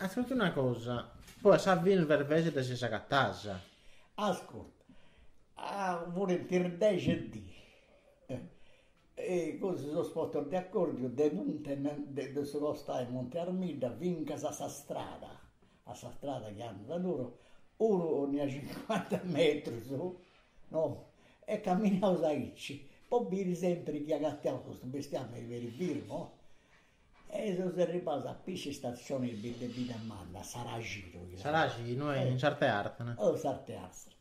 Ascurta una cosa, poi a sa fini is berbeis ddas eis agatadas? Ascurta, furint is dexi 'e dì E così si seus postus de acordiu de monte de su costau 'e Monte Armidda fincas a sa strada, a sa strada chi andat a Nùgoro, unu 'onnia cincuanta metrus, no, e caminaus aici po biri sempri chi agatiaus custu bestiamini beni firmu, no. E seus arribaus a pissu 'e istatzioni de Biddamanna, Saraxinu. Saraxinu, in s'arte Àrthana. Oh, s'arte Àrthana.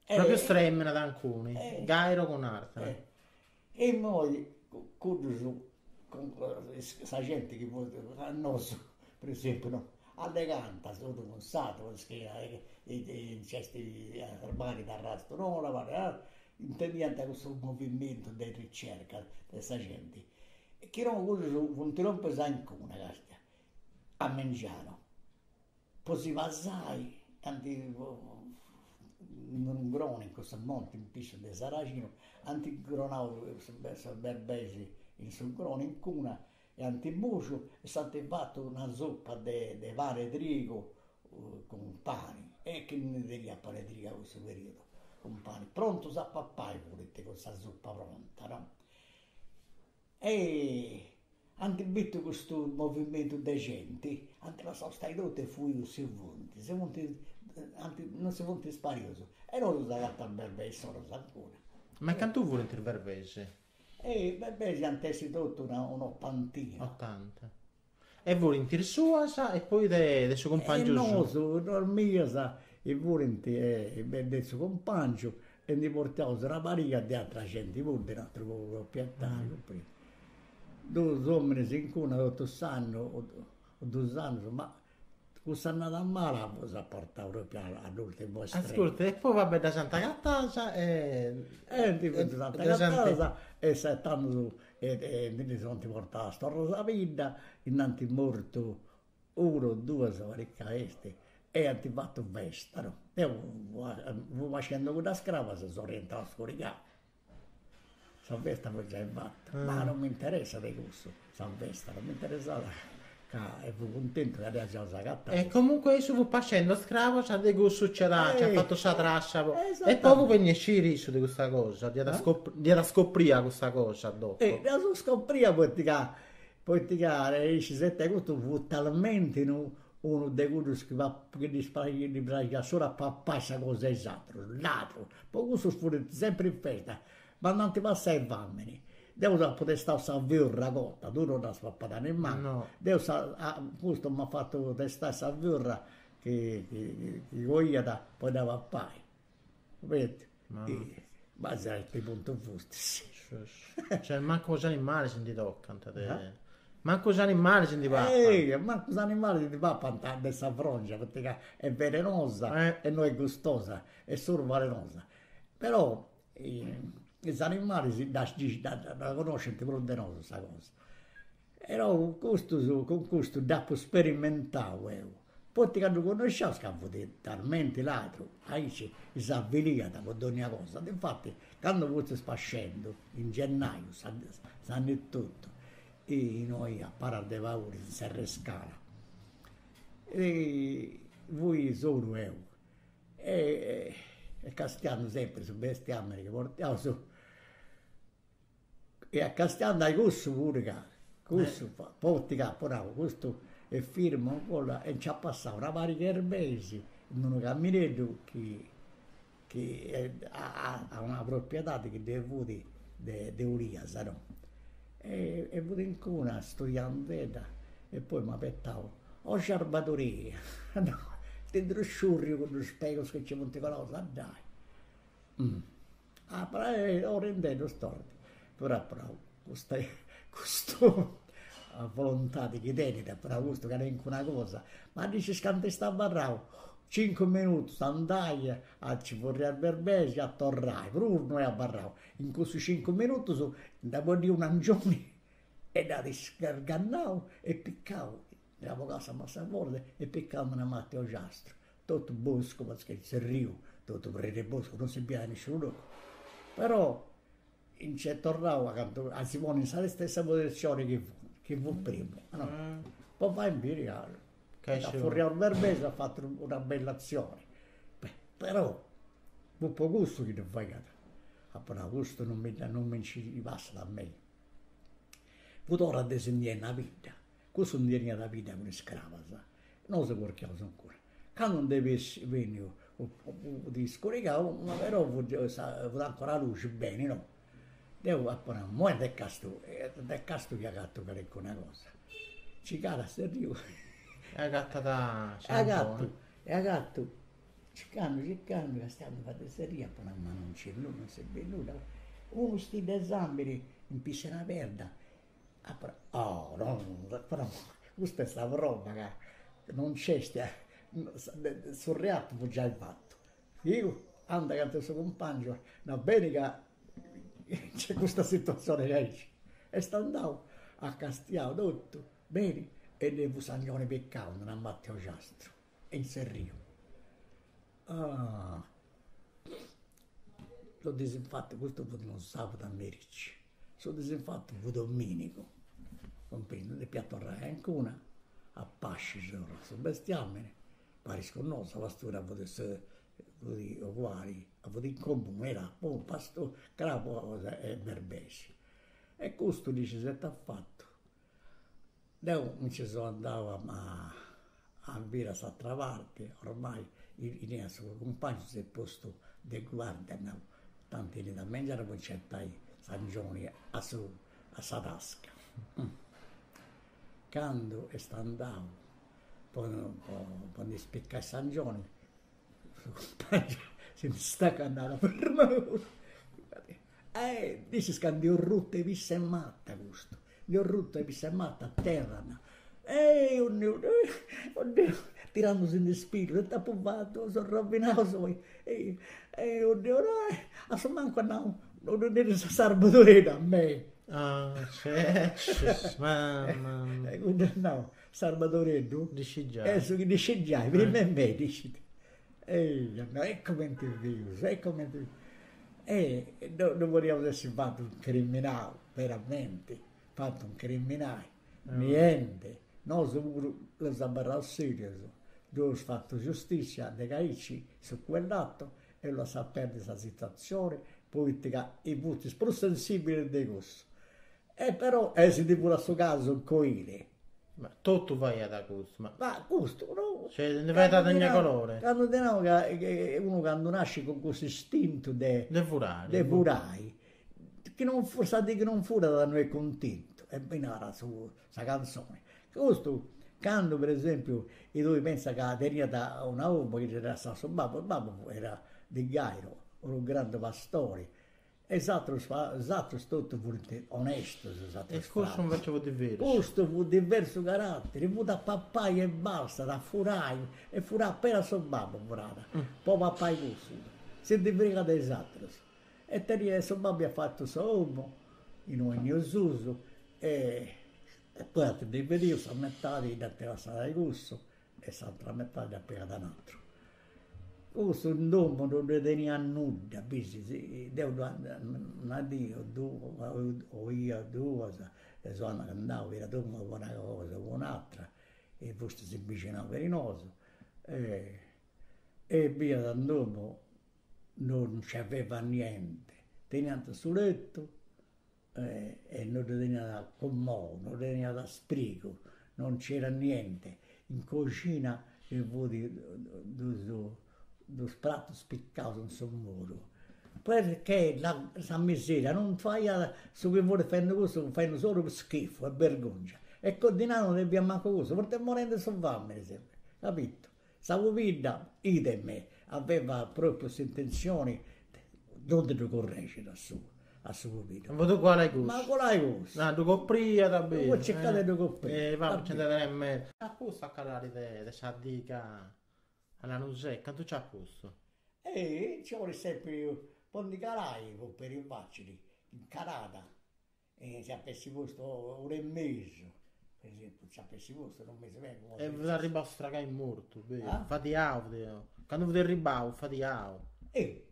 Propriu strèmina incuni, Gairo cun Àrthana. E immoi cuddus, sa genti chi fut, nosu per esempiu no, allegant s'unu cun s'aturu, nc'est parit arrastu un'ora, parit intendiant cussu movimentu de ricerca de sa genti e chi no cuddus funt lompius a incuna, castia, a mengianu Po si pasai ant in unu groni in cussu monti in pissu de Saraxinu, ant gronau sas berbeis in su groni incuna e ant mùciu e s'ant fatu una suppa de de pane 'e trigu cun pani e chi ndi teniat pane 'e trigu a cussu periodu, cun pani, prontus a papai furint cun sa suppa pronta no E ant bitu custu movimentu de genti, ant lassau stai totu e fuius si funt, si funt, ant, non si funt sparius e nosu s'agataus is berbeis solus ancora. Ma cantu furint is berbeis? E is berbeis iant essi totu una un'otantina. Otanta. E furint is suas e poi de de su cumpangiu suu. E nosu, is mias furint de su cumpangiu e ndi portiaus una pariga de atra genti puru, de un'aturu proprietariu, cumprendi. Dus ominis incuna totu s'annu, o dus annus, ma cuss'annada mala s'at portau propriu a l'ultimo estremo. Ascurta, e poi va bè ddas ant agatadas e. E ndi ddas ant agatadas e tandus e ndi ddis ant portadas torra a bidda, nd'ant mortu unu o duas parit ca est, e ant fatu festa, no. Deu fui pascendu cuddas crabas e seu rientrau scurigau. Sa festa fut giai fata, ma non m'interessat de cussu, sa festa, non m'interessat ca fui cuntentu ca ddas iaus agatadas. E comunque issu fut pascendu is crabas de cussu nc'at nc'at fatu sa trassa po. E poi fut benniu a sciri issu de custa cosa, dd'iat dd'iat scopria custa cosa dopo. Dd'iat scopria poita ca poita ca iscis ita custu fut talmenti unu unu de cuddus chi chi ddis praxiat ddi praxiat solu a papai sa cosa 'e is aterus, ladru, po cussus furint sempri in festa, ma nd'ant passai famini. Deu apu testau sa fiurra cota, tui non dd'as papada nemmancu, deu sa custu m'at fatu testai sa fiurra chi chi coiat po dda papai, cumprendi? Ma a ite puntu fustis. Cioè mancu is animalis ndi tocant de Mancu is animalis ndi papant. Mancu is animalis ndi papant de sa frongia, poita ca est velenosa e no est gustosa, est solu velenosa. Però is animalis dda dda connoscint prus de nosu sa cosa. Però custus, cun custu dd'apu sperimentau 'eu, poita ca ddu connosciaus ca fut talmenti ladru, aici s'aviliat po dogna cosa, difati candu fustis pascendu in gennaiu s'annu etotu innoi a palas de Pauli in Serra 'e Scala fui solu 'eu e castiandu sempri su bestiamini chi portiaus E castiandu a cussu puru ca, cussu poita ca apu nau, custu est firmu ancora e nc'at passau una pariga 'e erbeis in unu camineddu chi chi a una propriedadi chi ddoi fut de de Olias no e fut incuna studiandedda e poi m'at betau, o Sarbadorì, ti ddus sciurriu cuddus pegus chi nci funt colaus addai Torrendeddus torrat, però apu nau, custa custu volontadi chi tenit, apu nau custu calincuna cosa, ma dd'iscis cantu est abarrau, cincu minutus andai a nci furriai is berbeis e a torrai, prus no est abarrau, in cussus cincu minutus nd'at boddiu un'angioni e dd'at isgargannau e picau, nd'at bogau sa massaforti e picau una mat'e ogiastru Totu boscu, poita s'erriu totu prenu 'e boscu, non si biiat nisciunu logu, però nc'est torrau acantu a si ponni in sa stessa positzioni chi fut chi fut primu, no, po fai biri ca. At furriau is berbeis at fatu una bella atzioni. Però fut po cussu chi ddu faiat. Apu nau, custu non mi non mi nci passat a mei. Fut ora de si ndi 'enni a bidda, cussu ndi 'eniat a bidda cun is crabas, nosu corchiaus ancora. Candu ndi benniu fut iscurigau, ma però fut fut ancora luxi beni no. Deu apu nau, imoi de castu de castu chi agatu calincuna cosa. Circada a s'erriu. E agatat E agatu e agatu circandu circandu castiandu fatu s'erriu apu nau ma non nc'est nudda non si bit nudda. Unu stiddu 'e sambini in pissu 'e una perda apu nau, oh no però custa est sa prova ca non nc'est su reatu fut giai fatu. Figu andat acanta 'e su cumpangiu, nau beni ca nc'est custa situazioni aici. Est andau, at castiau totu beni e ddoi fut s'angioni picau in una mata 'e ogiastru in s'erriu. Ah su disinfatu, custu fut unu sabadu a merici, su disinfatu fut dominigu, cumprendi, depiat torrai a Ancona a pasci torra su bestiamini Paris cun nosu, sa pastura fut fut uguali, fut in comune, era pastura, crabas e berbeis. E custu dicis ita at fatu. Deu mi nci seu andau a a biri a s'atera parti, ormai innia su cumpangiu s'est postu de guardia, at nau, tanti 'enit a mengianu po nci 'etai s'angioni a su a sa tasca. Candu est andau po po ndi spicai s'angioni, su cumpangiu si ndi stacat narat, ferma eh dicis ca ndi orrutu 'e pissa 'e mata custu, ndi orrutu 'e pissa 'e mata a terra, eh oddiu oddiu tirandusindi is pilus, ita apu fatu, seu rovinau soi, eh oddiu a su mancu at nau, no ddu neris a Sarbadoreddu a mei. Ah, mamma mia. E cuddu at nau, Sarbadoreddu Ddu scit giai. Est su chi ddu scit giai, prima 'e mei ddu scit. Eia, e cumenti fius, e cumenti E ddu podiaus essi fatu incriminau, veramenti, fatu incriminai, niente, nosu puru seus abarraus serius, ddu eus fatu giustizia de aici su quell'atto e eus lassau perdi sa situazioni, poita ca fustis prus sensibilis de cussu. E però e si ndi furat su casu in coile. Ma totu faiat custu, ma. Ma custu no. Cioè ndi faiat a dogna colore. Candu ti nau ca unu candu nascit cun cussu istintu de. De furai. De furai, chi non sa dì chi non furat no est cuntentu e mi narat su sa canzoni. Custu candu per esempiu tui pensa ca teniat una 'omu chi dd'at lassau su babbu, su babbu era di Gairo, unu grandu pastori E is atrus is atrus totu furint onestus, is atrus E cussu invece fut diversu. Custu fut diversu caratteri, fut a papai e bastat, a furai, e furat peri a su babbu furat, po papai cussu, si ndi frigat de is atrus. E teniat, su babbu iat fatu sa 'omu, innoi in susu, e poi ant dividiu sa metadi dd'ant lassada a cussu e s'atra metadi dd'at pigada un'atru. Cussu in domu non ddu teniat nudda, bis, deu una dì o duas o ia duas seu andau a domu po una cosa o po un'atra e fustis in bixinau peri nosu e e biiat in domu non nci aveva niente, teniant su lettu e non ddu teniat comò, non ddu teniat sprigu, non c'era niente, in coxina nci fut dus dus pratus picaus in su muru, perché la sa miseria non faiat su chi fut fendi cussu fut fendi solu schifu e bergungia e dinai non ndi biiat mancu cussu, funt morendi de su famini sempri, capito Sa pobidda, idem, aveva propriu s'intenzioni non de ddu currexiri a su a su pobiddu. Fut uguali a cussu. Ma uguali a cussu. No, ddu copriat beni. Fut circau de ddu copriri. E va, nci nd'at tenni meda. Nc'at postu a calari de de sa diga a Lanusè, cantu nc'at postu? E nci 'olit sempri po ndi calai fut peri facili, in calada E nci ap'essi postu ora e mesu, per esempiu, nci ap'essi postu unu mesi meda. E fut arribau stracau e mortu, beru, fadiau fut, candu fut arribau fut fadiau. E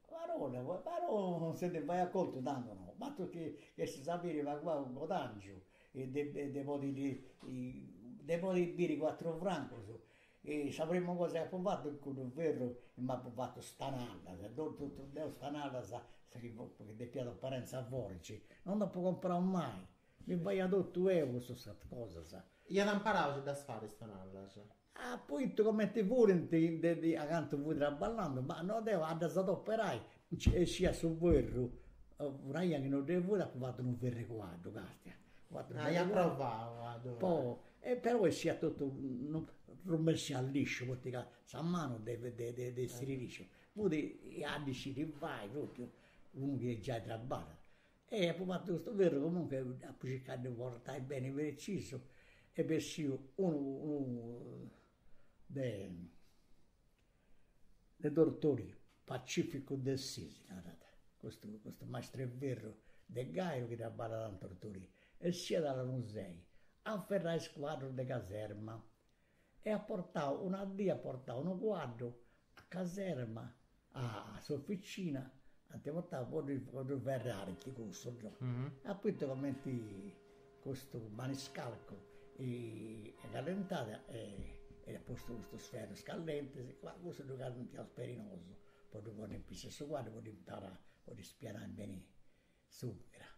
però, però non si ndi faiat contu tandu no, batu chi chi si sapiri pagu pagu godangiu e de de podiri. De podi biri cuatru francus, e sa primu cosa chi apu fatu cun cuddu ferru m'apu fatu is tanallas, totu deu is tanallas chi depiat operai in sa forgi, non nd'apu comporau mai, mi faia totu 'eu custas cosas. Iat imparau a si ddas fari is tanallas? Apu 'idu cumenti furint de acantu fui traballandi, ma no deu a ddas operai nci 'essiat su ferru, una 'ia chi no ddoi fut apu fatu unu ferru 'e cuaddu, castia, apu fatu unu ferru 'e cuaddu. provau a ddu fai. E però 'essiat totu, non bessiat lisciu, poita ca sa manu depit essiri lisciu, fut a ddu sciri fai propriu unu chi giai traballat. E apu fatu custu ferru comunque apu circau de ddu portai beni precisu e bessiu unu unu de de Tortolì, Pacificu Dessì si narat, custu custu mastru 'e ferru de Gairu chi traballat in Tortolì, 'essiat a Lanusei a ferrai is cuaddus de caserma e at portau una dì at portau unu cuaddu a caserma a s'oficina ant portau po ddu po ddu ferrarint cussus no apu 'idu cumenti custu maniscalcu callentat e at postu custus ferrus callentis ma cussu ddu callentiaus peri nosu po ddu ponni in pitzus 'e su cuaddu po dd'imparai po ddu spianai beni s'ubera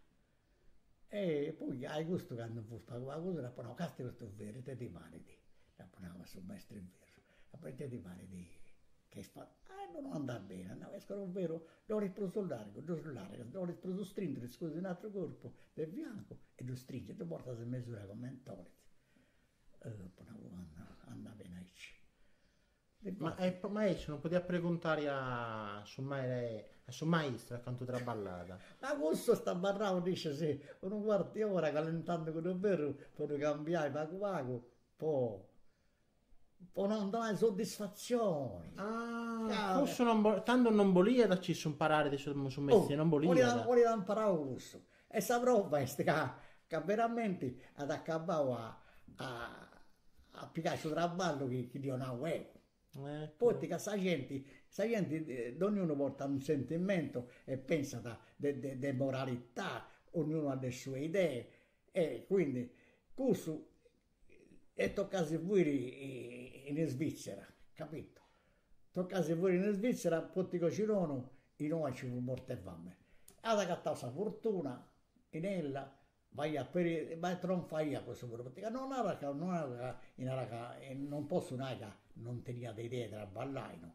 E poi ai custu candu fut pagu pagu dd'apu nau, castia custu ferru, ite ti parit? Dd'apu nau a su mastru 'e ferru, apu nau, ite ti parit chi est fatu? Ah no andat beni, at nau, est ca unu ferru ddu 'olis prus largu, ddu slargas, ddu 'olis prus strintu, ddu scusis un'ateru corpu de fiancu e ddu stringis, ddu portas in mesura cumenti 'olis. Apu nau, andat beni aici. Ma e ma issu non podiat preguntare a su mere, a su maistru a cantu traballat. Ma cussu est abarrau, dicis, unu cuartu 'e ora callentandi cuddu ferru po ddu cambiai pagu pagu po po non donai soddisfatzioni. Ah, cussu non bo tando non boliat ci issu imparare de su su mestieri, non boliat. Boliat imparau cussu. E sa prova est ca ca veramenti at acabau a a a pigai su traballu chi chi ddi 'onau 'eu. Poita ca sa genti sa genti donniunu portat unu sentimentu e pensat de de de moralità, ognunu at le sue idee e quindi cussu est tocau a si fuiri in Svizzera, capito? Tocau a si fuiri in Svizzera poita ca si nono innoi nci fut mortu 'e fame. At agatau sa fortuna in Ella, faiat peri, ma non faiat cussu puru, poita ca non narat ca non narat ca narat ca non potzu nai ca non teniat idea 'e traballai no.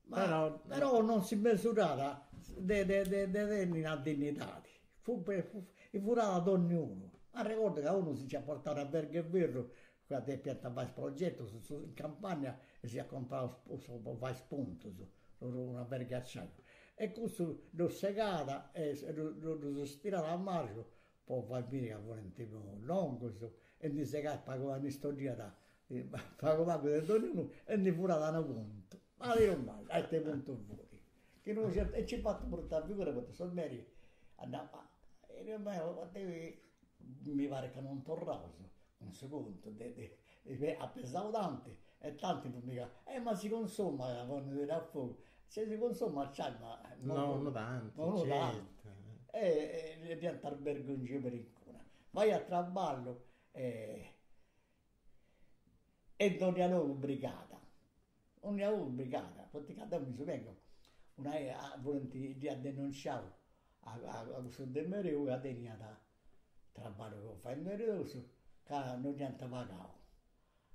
Ma però però non si mesurat de de de de tenni una dignidadi, fut furat donniunu, m'arregordu ca unu si nc'iat portau una verga 'e ferru ca depiant fai is progetus in campagna e s'iat comprau po fai is puntus, una verga 'e acciaiu, e cussu ddu segat e ddus stirat a marxu po fai biri ca furint longus e ndi segat pagu ndi stoddiat pagu pagu de donniunu e ndi furat unu puntu, ma diu mai a ite puntu fut, chi no e nci fatu brutta figura poita su meri at nau ma mi parit ca non torraus cun su contu de at pesau tanti e tanti non mi eh ma si consumat ca ponit a fogu, si si consumat c'est ma no no tanti no tanti e dd'iant sbergungiu calincuna, faiat traballu e e dònnia logu brigada, dònnia logu brigada, poita ca deu mi subengu una 'ia furint dd'iat denunciau a cussu de Mereu ca teniat traballu po fai Mereu ca non dd'iant pagau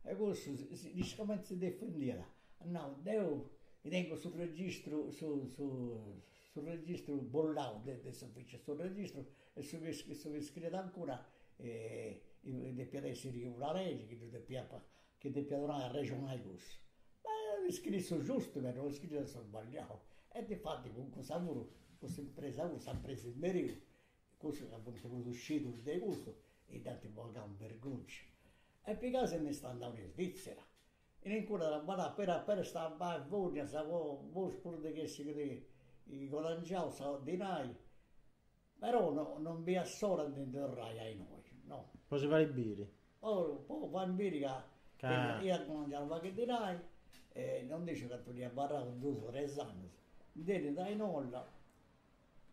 E cussu si cumenti si difendiat, at nau, deu tengu su registru su su su registru bollau de de s'ufficiu, su registru e su chi su chi scriiat ancora depiat essiri una legi chi ddu depiat chi depiat donai arrexoni a cussu. Ma scriit su giustu però non scriit su sbagliau. E difati cun cussa puru, cussa impresa puru, sa impresa in Mereu, cussus ca funt prus scidus de cussu e dd'ant bogau in bergungia. E pigau si nd'est andau in Svizzera. In incuna traballat appena appena est a Fogna po prus prus de chessi chi guadangiau sa dinai, però no non biiat s'ora de ndi torrai a innoi, no. Po si fai biri. Po po fai biri ca iat guadangiau unu pagu 'e dinai e non ndi sciu cantu dd'iat abarrau, dus o tres annus, nd'enit a Inolla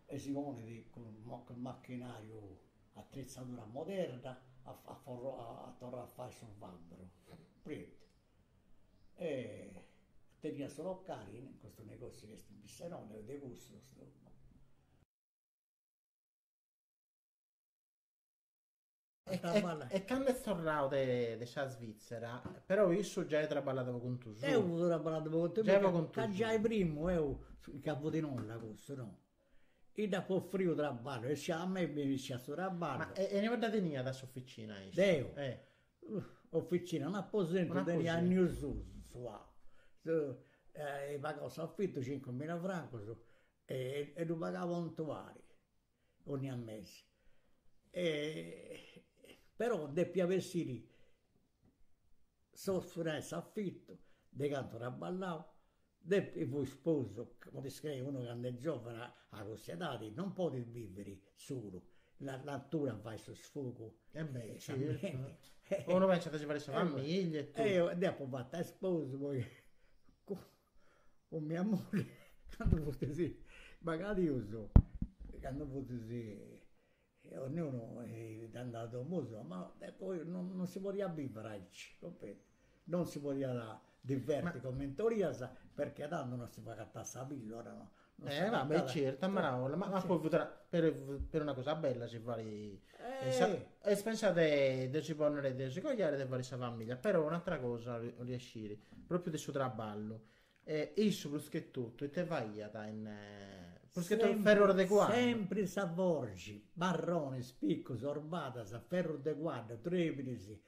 e si ponit cun machinariu, atretzadura moderna. a a torrai a fai su fabbru, cumprendi. E tenia su locali in custu negoziu chi est in Visenone, de cussus. E cando est torrau de sa Svizzera, però issu giai traballat po contu suu. Deu fui traballandu po contu miu, ca giai primu eu, ca fut in olla cussu, no, dd'apu ofriu traballu e a mei mi praxiat su traballu. Ma e inue dda teniat s'oficina issu? Deu? Oficina, un'aposentu tenia inniu susu, suau. Pagau s'afitu cincumilla francus e ddu pagau puntuali 'onnia mesi. Però depia bessiri sos dinai 'e s'afitu de cantu traballau, depia fui sposu, podis crei unu candu est giovanu a cussa edadi non podit biviri solu, la natura fait su sfogu E beh, certu. Unu pensat de si fai sa familia e totu. E deu apu fatu a sposu poi cun mia mogli candu fustis bagadius, candu fustis ognunu est andau a domu sua, ma poi non si podiat biviri aici, cumprendi, non si podiat diverti cumenti 'olias, perché tandu non si pagàt sa pillora no Eh va beh certu, a marolla, ma poi fut peri una cosa bella si fai est pensau de si ponnere de si coiare e de fai sa familia, però un'atera cosa 'olia sciri, propriu de su traballu, issu prus che totu ite faiat in prus che totu ferru de cuaddu? Sempri sa forgi, marronis, picus, orbadas, ferru de cuaddu, treminis,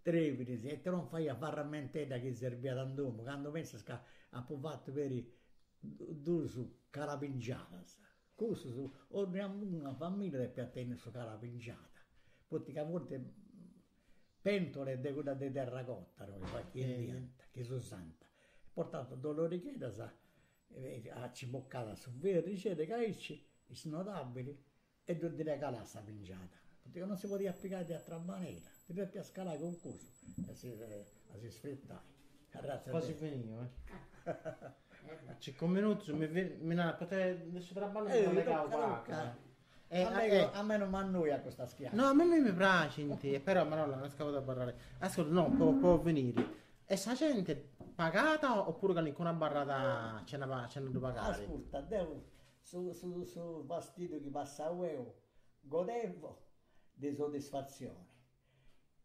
treminis, e ite non faiat, ferramentedda chi serbiat in domu, candu pensas ca apu fatu peri Dus calapingiadas, cussus, 'onnia una familia depiat tenni su calapingiada, poita ca funt pentole de cuddas de terracotta no chi 'endiant, chi s'usant, portant duas lorigheddas a ci imbocat su ferrixeddu aici, snodabili e ddu ddi calàt sa pingiada, poita ca non si podiat pigai de atra manera, ti depias calai cun cussu a si a si sfritai. Quasi finiu eh. Cincu minutus mi mi narat poita de su traballu nd'apu allegau pagu. A mei non m'annoiat custas chiacchieras. No a mei mi praxint, però marolla non est ca podu abarrai. Ascolta, no po po finiri, e sa genti pagat oppuru calincunu abarrat chena chena ddu pagari? Ascurta, deu Su su su fastidiu chi passau eo godevo de soddisfatzione,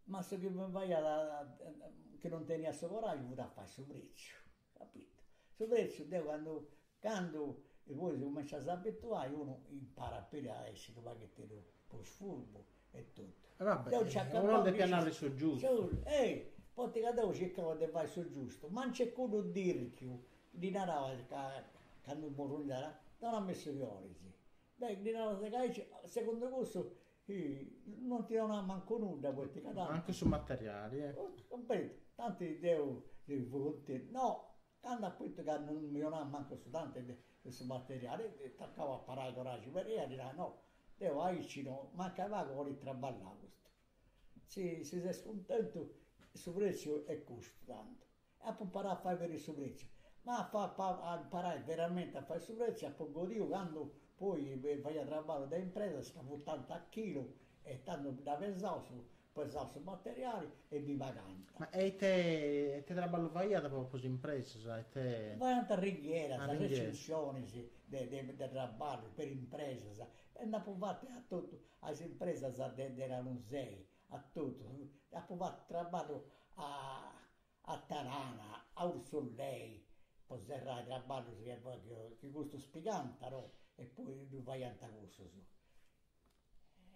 ma su chi mi faiat chi non tenia su coraggiu fut a fai su pretziu, capito? Su pretziu deu candu candu poi si cumencias a abituai unu imparat peri a essi unu paghetteddu prus furbu e totu. E va bene, unu non depit narri su giustu. Ei, poita ca deu circau de fai su giustu, ma nc'est cuddu dirchiu Ddi narava ca candu murrungiat, donami su chi 'olis. Beh, ddi naras ca aici, segundu cussu, non ti donat mancu nudda poita ca tantu. Mancu su materiali, eh. Cumprendi? Tanti deu fui cuntentu. No, candu apu 'idu ca non mi donat mancu su tanti de su materiali, tocau a parai coragiu peri e ddi nai, no, deu aici no, mancai pagu 'olit traballau custu. Si si ses cuntentu su pretziu est custu tantu. Apu imparau a fai peri su pretziu, ma a fa a imparai veramenti a fai su pretziu apu godiu candu poi faia traballu de impresas ca fut tantu a chilu e tandu dda pesaus, pesaus su materiali e mi pagant. Ma e ite ite traballu faiat po po is impresas, ite. Faiant ringhieras, recintzionis de de traballu per impresas e nd'apu fatu a totu a is impresas de de Lanusei a totu, apu fatu traballu a a Talana, a Urtzullei, po serrai traballus chi custus pigant no, e poi ddu faiant cussus.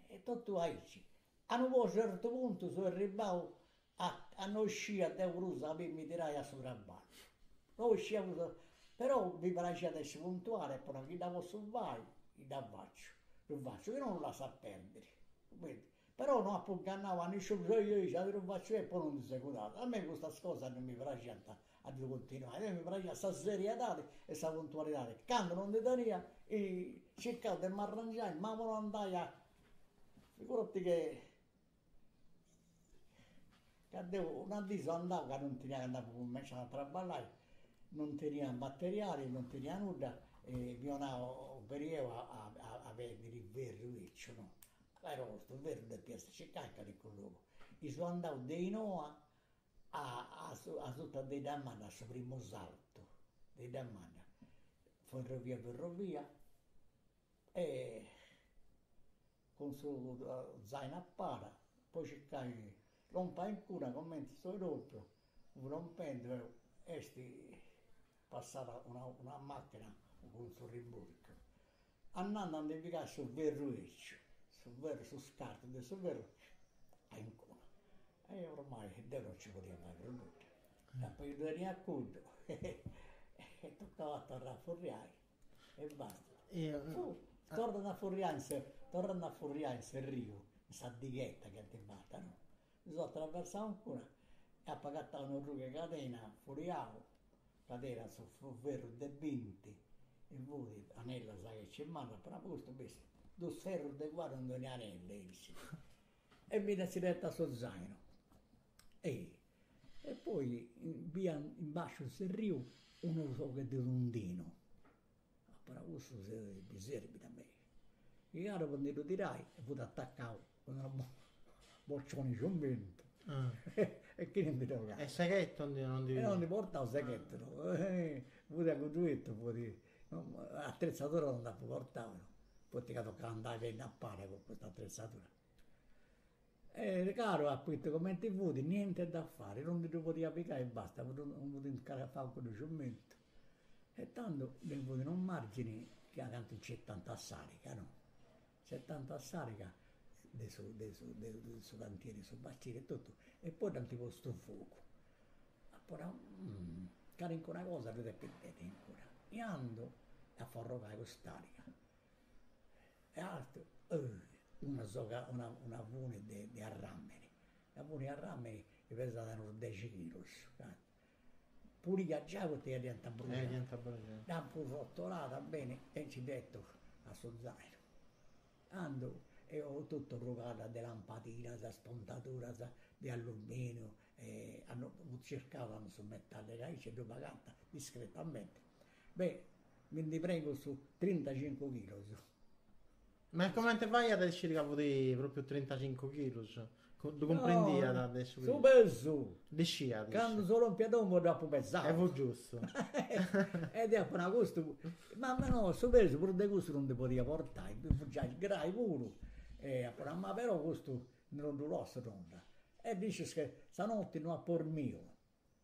E totu aici. A unu certu puntu seu erribau a a no scidia deu prus a mi tirai a su traballu, no scidia prus, però mi praxiat essi puntuali e po nai chi dda potzu fai, dda faciu, ddu faciu, chi no ddu lassu a perdiri, cumprendi Però no apu ingannau a nisciunu, ei ei già ti ddu faciu e poi non ddu segudat. A mei custas cosas non mi praxiant a ddu continuai, a mei mi praxiat sa seriedadi e sa puntualidadi, candu non ndi tenia circau de m'arrangiai ma po no andai a, figurati che ca deu una dì seu andau ca non tenia candu apu cumenciau a traballai, non tenia materiali, non tenia nudda e mi 'onau peri 'eu a bendiri ferru 'eciu no. Però custu ferru depiast circai in calincunu logu. I seu andau de inoa a a asuta de 'Iddamanna a su primu sartu de 'Iddamanna, ferrovia ferrovia e cun su zainu a pala po circai lompai a incuna cumenti seu lompiu, fui lompendi est passada una una macchina cun su rimborchiu, andant a ndi pigai su ferru 'eciu, su ferru, su scartu de su ferru a incuna. E ormai deu non nci podia fai prus nudda, apu ddu tenia cuddu e tocau a torrai a furriai e basta. Torrant a furriai in torrant a furriai in s'erriu, in sa dighetta chi ant fata, no. Mi seu atraversau incuna e apu agatau un'arrogu 'e cadena furriau, cadena su ferru de binti e fut anellas aici mannas, però custu bessit dus ferrus de cuaddu in dogna anella essit e mi nci dd'etu su zainu. E poi bia in basciu in s'erriu unu sogu de tundinu, apu nau cussu mi serbit a mei. Pigau po ndi ddu tirai e fut atacau cun unu bocioni ciumentu e chini ndi dd'ogat. E seghettu non ndi. E non ndi portau seghettu no, fut a cuddu 'etu fut, atretzadura non nd'apu portau no, poita ca tocat a andai beni a pala cun custa atretzadura. E craru apu 'idu cumenti fut, niente da fare, non ndi ddu podia pigai e basta, non fut incarafau cuddu ciumentu. E tando ddoi fut unu margini chi acanta nc'est tanta s'ariga, no? Nc'est tanta s'ariga de su de su de su cantieri Su Bacinu e totu, e poi dd'ant postu fogu. Apu nau, calincuna cosa ddu depit tenni ancora. I andu a forrogai cust'ariga E aturu, una soga una una funi de de arramini, una funi de arramini chi pesat unus dexi chilus, pulia giai poita ca dd'iant bruxau, dd'apu rotolada beni e nci dd'etu a su zainu. Andu e totu arrogada de lampadinas, spuntaduras de alluminiu e hanno circau candu su metallu era aici e ddu pagant discretamente. Beh, mi ndi pregu su trintacincu chilus. Ma comente faiat a sciri ca fut propriu trintacincu chilus? Ddu cumprendiat de su pisu? Su pesu! Ddu sciat. Candu seu lompiu a domu dd'apu pesau. E fut giustu. E deu apu nau custu, ma no, su pesu prus de cussu non ndi podia portai, fut giai grai puru e apu nau, ma però custu non ddu lassu nudda. E dd'iscis che sa notti no apu dormiu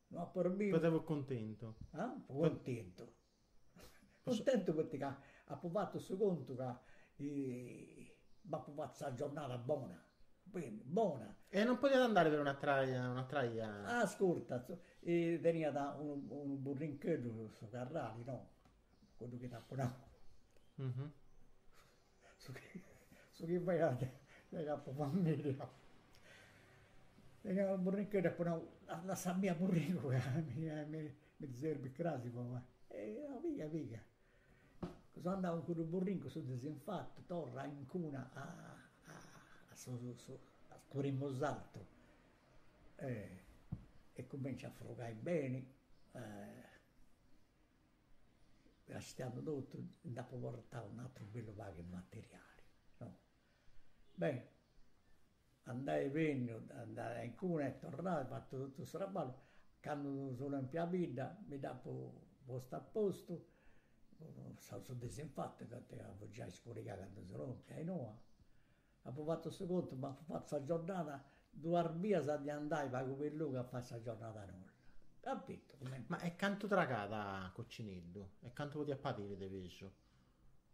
No apo dormiu. Poita fut cuntentu. Ah? Fui cuntentu. Cuntentu poita ca apu fatu su contu ca m'apu fatu sa giornada bona, beni, bona. E non podiat andare per un'atera un'atera 'ia? Ascurta, teniat unu unu burrincheddu su carrali, no, cuddu chi t'apu nau. Su chi su chi faiat de capu familia. Tenia unu burrincheddu apu nau, lassamì a burrincu ca mi mi serbit crasi po fai. E no piga piga. Seu andau cun cuddu burrincu su disinfatu, torra a incuna a a su su a su primu sartu e cumenciu a frogai beni Castiandu totu nd'apu portau un'aturu bellu pagu 'e materiali, no. Beh, andai e benni, andai a incuna e torrai, fatu totu su traballu, candu seu lompiu a bidda mi dd'apu postu a postu, su disinfatu, ca fut giai scurigau candu seu lompiu a inua, apu fatu su contu, m'apu fatu sa giornada duas bias a ndi andai pagu bellugu a fai sa giornada nulla. Capito cumenti. Ma e cantu tragada Coccineddu? E cantu podiat patiri de pesu?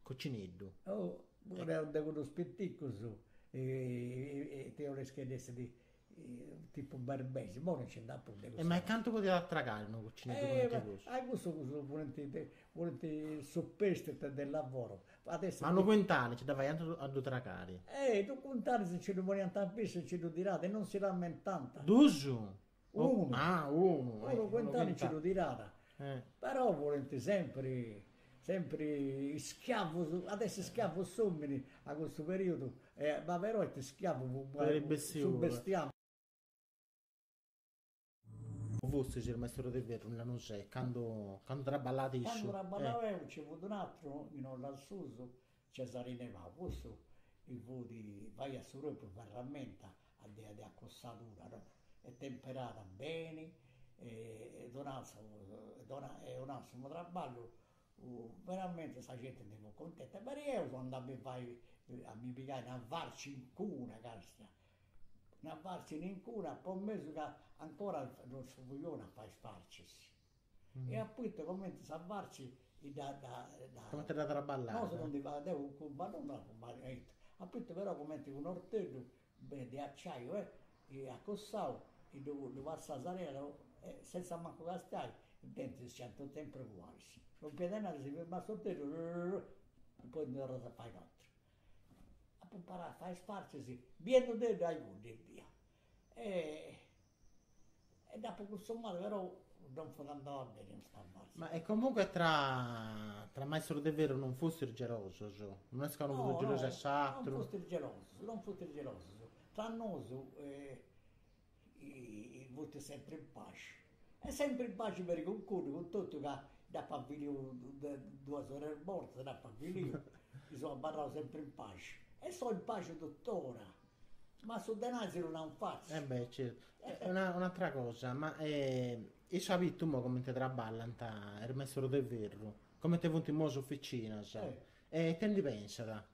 Coccineddu. Oh, de cuddus piticus ti 'olis chi nd'essit tipu berbexi, imoi non nci nd'at prus de cussu. E ma e cantu podiat tragare unu coccineddu cumenti cussu? A cussu cussu funt funt superstiti del lavoro. Adesso Ma unu quintali nci dda faiant a ddu tragari? Eh, dus quintalis nci ddu poniant in pissu e nci ddu tiràt e non si lamentant. Dus? Unu. Ah, unu. Unu quintali nci ddu tiràt. Però furint sempri sempri schiavus, at essi schiavu s'omini a cussu periodu, ma però est schiavu su bestiamini. Fustis is maistus de ferru in Lanusè, candu candu traballàt issu. Candu traballau eo nci fut un'aturu in Ollassusu, Cesarine Pau, cussu. fut, faiat su propriu ferramenta de de acossadura no, e temperada beni e donat su e 'onat su traballu veramente sa genti ndi fut cuntenta. E peri 'eu so andau a mi fai a mi pigai una farci in cuna, castia, una farci in cuna po mesu ca ancora non so fui 'onu a fai is farcis E appuntu cumenti sa farci dda dda. Cumenti dda traballat. Nosu non ndi fai, deu cun non nd'apu mai fatu, appuntu però cumenti cun orteddu de acciaiu e acossau ddu ddu passat s'arena e senza mancu castiai is dentis fiant sempri ugualis, lompiat a innanti si firmat s'orteddu e poi ndi torrat a fai un'aturu. Apu imparau a fai is farcis biendudeddu a cuddu ebbia e E dd'apu cunsumada però non fut andada beni custa farsa. Ma e comunque tra tra maistros de ferru non fustis gelosos, non est ca unu fut gelosu 'e s'aturu. Non fustis gelosos, non fustis gelosos. Tra nosu fustis sempri in paxi. E sempri in paxi peri cun cuddu, cun totu ca dd'apu aviliu duas o tres bortas, dd'apu aviliu, mi seu abarrau sempri in paxi. E seu in paxi tuttora. Ma su denai si lu nau fatzu. Eh beh, certu. Una un'atra cosa, ma issu at bitu imoi comente traballant is maistros de ferru, comente funt imoi is oficinas, e ite ndi pensat?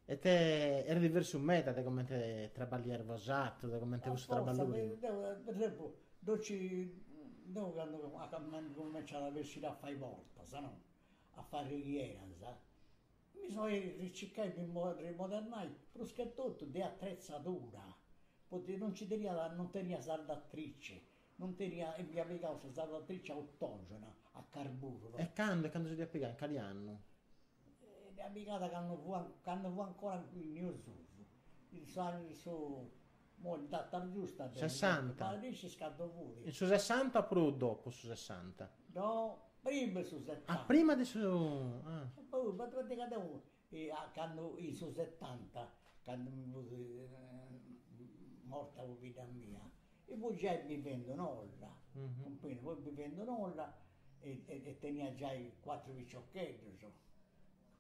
Ite est diversu meda de comente traballiais bosatrus, de comente fut su traballu prima. Deu, per esempiu, deu ci, deu candu cumenciat a bessiri a fai portas, no, a fai ringhieras, Mi soi circai de mi rimodernai prus che totu de atretzadura, poita non nci teniat, non tenia saldatrice, non tenia, e m'ia pigau sa saldatrice autogena a carburu no. E candu, e candu si dd'iat pigau, in cali annu? Dd'ia pigada candu fua, candu fua ancora in Neususu, in su in su, imoi data giusta Sessanta. Ma dd'iscis candu fut? In su sessanta oppuru dopu su sessanta? No, prima 'e su settanta. Ah, prima de su ah. Poi praticamente deu candu in su settanta, candu mi fut morta pobidda mia, fui giai bivendu in Olla, cumprendi, fui bivendu in Olla e tenia giai cuatru piciocheddus,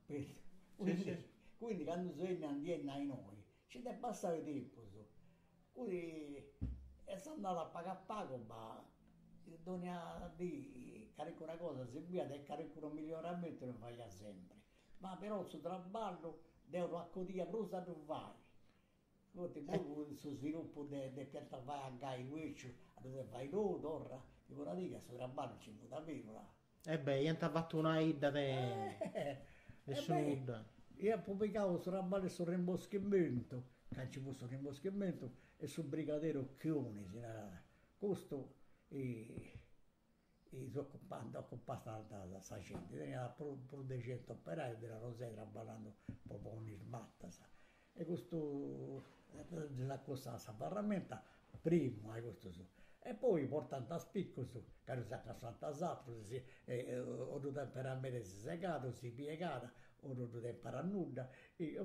cumprendi, quindi quindi candu seu 'enniu andiendi a innoi Nci nd'est passau tempus, quindi est andada a pagu a pagu ma dònnia dì calincuna cosa si biiat e calincunu miglioramentu ddu faiat sempri, ma però su traballu deu no acudia prus a ddu fai, poita puru su sviluppu de depiant fai a gai beciu a ddu fai nou torra, ti podeis ca su traballu nci fut aberu là. E beh, iant fatu una 'idda de de su nudda. Iat pigau su traballu 'e su rimboschimentu, ca nci fut su rimboschimentu, e su brigaderi Occhioni si narat, custu si ocupant ocupàt sa genti, teniat prus prus de centu operaius de Orosei traballandu po ponni is matas E custu ddis acostàt sa ferramenta primu a custus e poi portant is picus ca ddus acostànt is atrus si o ddu temperat meda e si segat o si piegat o no ddu temperat nudda e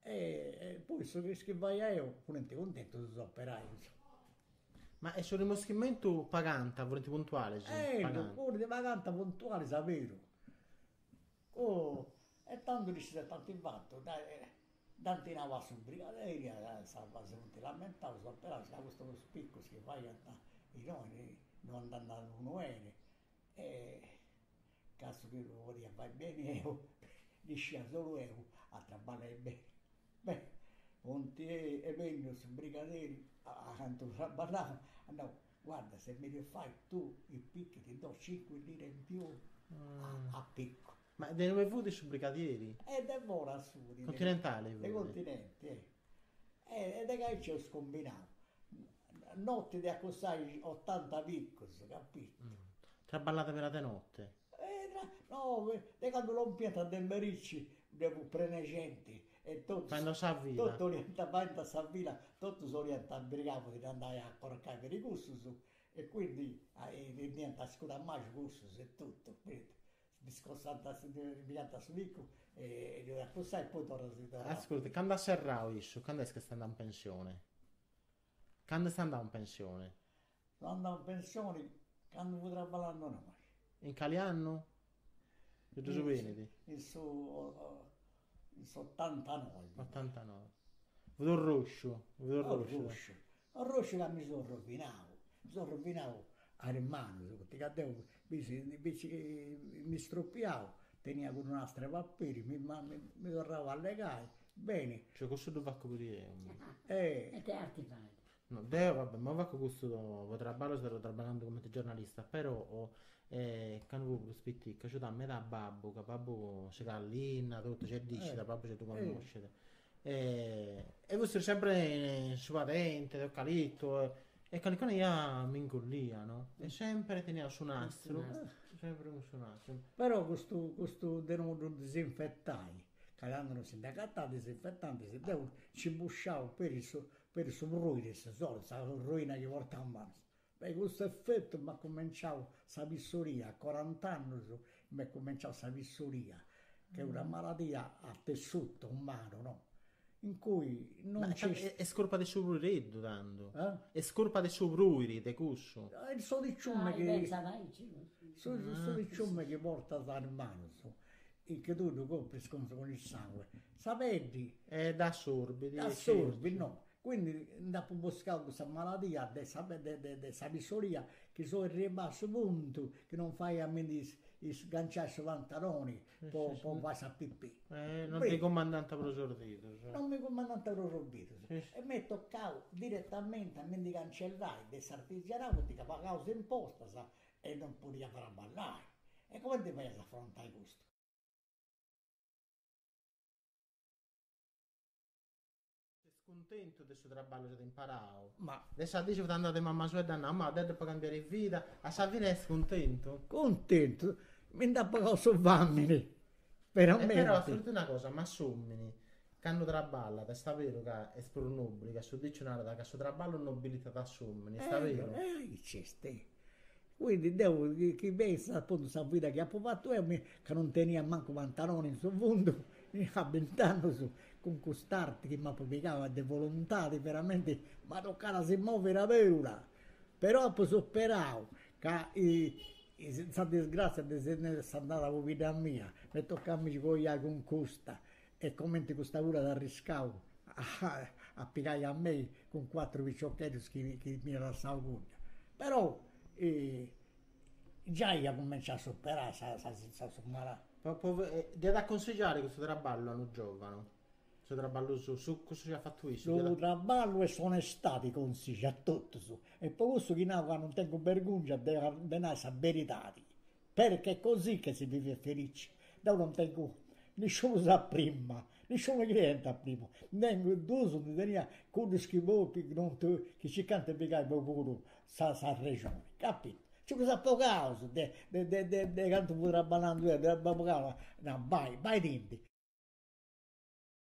e poi su chi faia 'eu furint cuntentus is operaius. Ma e su rimboschimentu pagant, furint puntualis? Eh, furint pagant puntualis aberu Oh, e tandu ddis ant fatu, dd'ant nau a su brigaderi, si funt lamentaus is operaius ca custus picus chi faiant innoi no andant unu 'eni e ca su chi ddu podia fai beni 'eu dd'iscia solu 'eu a traballai beni. Beh, funt bennius su brigaderi acantu traballau, at nau, guarda se mi li fai tu i picchi ti do cinque lire in più a picco. Ma de inue fut su brigadieri? E de foras fut. Continentali fut? De continenti, eh. E de aici eus cumbinau. Notti de acostai otanta piccus, capito? Traballat puru a de notte? No, de candu lompiant de merici ddu fut prenu 'e genti e totus Faint sa fila. Totu 'oliant faint sa fila, totus 'oliant brigau po si nd'andai a corcai peri cussus e quindi teniant iscudu a maju cussus e totu, quindi si scossant pigant su piccu e ddu acostànt e poi torra si torrànt. Ascurta, candu at serrau issu, candu est chi est andau in pensioni? Candu est andau in pensioni? So andau in pensioni candu fui traballando innoi. In cali annu? Si ddu benit? In su. In s'otantanoi. Otantanoi. Fut orrosciu, fut orrosciu. Orrosciu, orrosciu ca mi seu rovinau, mi seu rovinau a is manus, poita ca deu inveci chi mi stropiau tenia cuddu nastru 'e paperi, mi mi torrau a legai beni. Cioè cussu ddu facu puru deu. E. Ite arti fait? No, deu, va bè, imoi facu custu po traballu, seu traballandi cumenti giornalista, però candu fui prus piticcu agiudà meda a babbu, ca babbu segat linna, totu, gei dd'iscit, babbu gei ddu connoscit E fustis sempre in su padente, eucaliptu, e calincuna 'ia m'ingollia, no? E sempre tenia su nastru, sempre cun su nastru. Però custu custu de no ddu disinfetai, ca candu non si nd'agatat disinfetantis, deu nci busciau peri su peri su pruiri, su soli, sa ruina chi portau in manus. Beh custu effettu m'at cumenciau sa pissoria, a corant'annus m'est cumenciau sa pissoria, che una maladia a tessuto umano, no? In cui non nc'est. Est curpa de su pruireddu tandu. Est curpa de su pruiri, de cussu. Su diciume chi su diciume chi portas in manus e chi tui ddu copris cun il sangue, sa peddi. E dd'assorbit. Dd'assorbit, no. Quindi nd'apu buscau cussa maladia de sa de de sa pissoria chi so arribau a su puntu chi non faia a mi ndi isganciai su pantaloni po po fai sa pipì. Non ti cumandant prus is didus. Non mi cumandant prus is didus. E m'est tocau diretamenti a mi ndi cancellai de s'artigianau poita ca pagau is impostas e non podia traballai. E cumenti faias a afrontai custu? Ses cuntentu de su traballu chi at imparau? Ma de sa dì chi fut andau de mama sua e dd'at nau, ma deu depu cambiare vida, a sa fine est cuntentu? Cuntentu? Mi nd'at pagau su famini, veramente. E però ascurta una cosa, ma s'omini candu traballat est aberu ca est prus nobili, ca su diciu narat ca su traballu nobilitat a s'omini, est aberu? E aici est. Quindi deu chi pensu apuntu sa vida chi apu fatu deu ca non tenia mancu pantaloni in su fundu, a bint'annus cun cust'arti chi m'apu pigau de volontadi veramenti m'at tocau a si moviri a perula, però apu superau ca sa disgrazia de s'andada 'e pobidda mia, m'est tocau a mi coiai cun custa e cumenti custa puru at arriscau a pigai a mei cun cuatru piciocheddus chi chi m'iat lassau cudda. Però giai ia cumenciau a superai sa sa sa mala. Dd'iat a consigiare custu traballu a unu giovanu, su traballu suu, su cussu chi at fatu issu. Su traballu e s'onestadi consigiu a totus e po cussu chi nau ca non tengu bergungia de de nai sa beridadi Perché è così che si vive felici. Deu non tengu nisciunus a prima, nisciunu cliente a prima, tengu duus ndi tenia cuddus chi poi chi non chi circant de pigai po puru sa sa rexoni, capito? Nci ddus apu bogaus de de de de cantu fui traballandu deu, ddus apu bogaus, nau, bai, baidindi.